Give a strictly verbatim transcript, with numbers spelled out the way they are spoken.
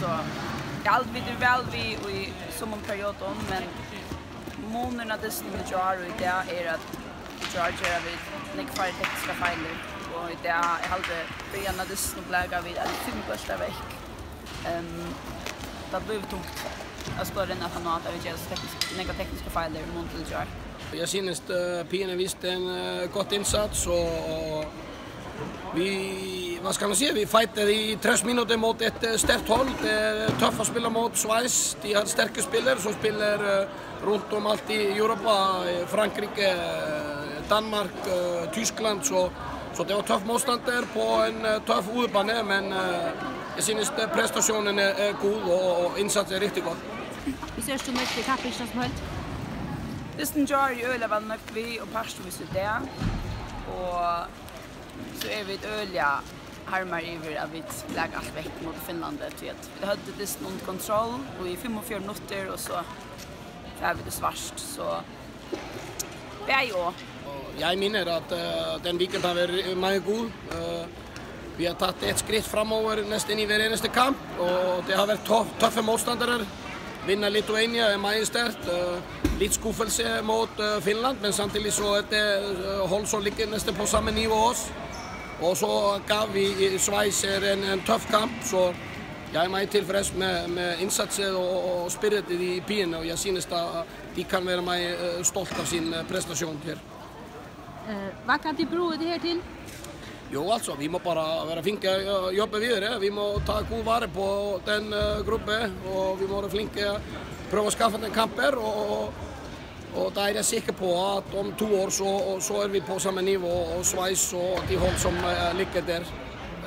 So eg haldi, vit eru væl við í summum periodum, men munurin á dystinum í gjár og í dag er, at í gjár gera vit nógv færri tekniskar feilir, og í dag, eg haldi, byrjan á dystinum plaga vit at fimm bóltar vekk. Ehm, tað blívur tungt at skora inn aftan á, at vit gera so teknisk, nógvar tekniskar feilir í mun til í gjár. Jeg synes, eh, pigerne viste en, eh, godt indsats, og, og vi, hvad skal man sige, vi fightede i tres minutter mod et, eh, stærkt hold. Det er tøft at spille mod Schweiz. De har stærke spillere, som spiller, eh, rundt om alt i Europa, eh, Frankrike, eh, Danmark, eh, Tyskland, så, så det var tøff modstander på en, eh, tøff udebane, men, eh, jeg synes, at præstationen er, er god, og, og indsatsen er rigtig god. Hvussu ert tú nøgd við kappingina sum heild? Dystin í gjár eri eg øgiliga væl nøgd við, og partvís í dag. Og so eru vit øgiliga harmar yvir, at vit lata alt vekk móti Finnlandi, tí at vit høvdu dystin undir kontroll í fimmogfjøruti minuttir, og so fara vit í svart, so bæði og. Og jeg mener, at, øh, den weekend har været meget god. Øh, vi har taget et skridt fremover næsten i hver eneste kamp, og det har været tøf-, tøffe modstandere. Vinde Lithuania er meget stærkt. Øh, lidt skuffelse mod, øh, Finland, men samtidig så er det, øh, hold, som ligger næsten på samme niveau også. Og så gav vi, øh, Schweiz en, en tøf kamp, så jeg er meget tilfreds med, med indsatsen og, og spiritet i pigerne, og jeg synes, at de kan være meget, øh, stolt af sin, øh, præstation her. Eh, hvat kann tit brúka tað her til? Jo, altså, vi må bare være flinke og jobbe videre. Vi må ta god vare på den, eh, gruppe, og vi må være flinke og prøve å skaffe den kamper, og, og, og da er jeg sikker på, at om to år, så, så er vi på samme niveau, og Schweiz og de hold, som, eh, ligger der.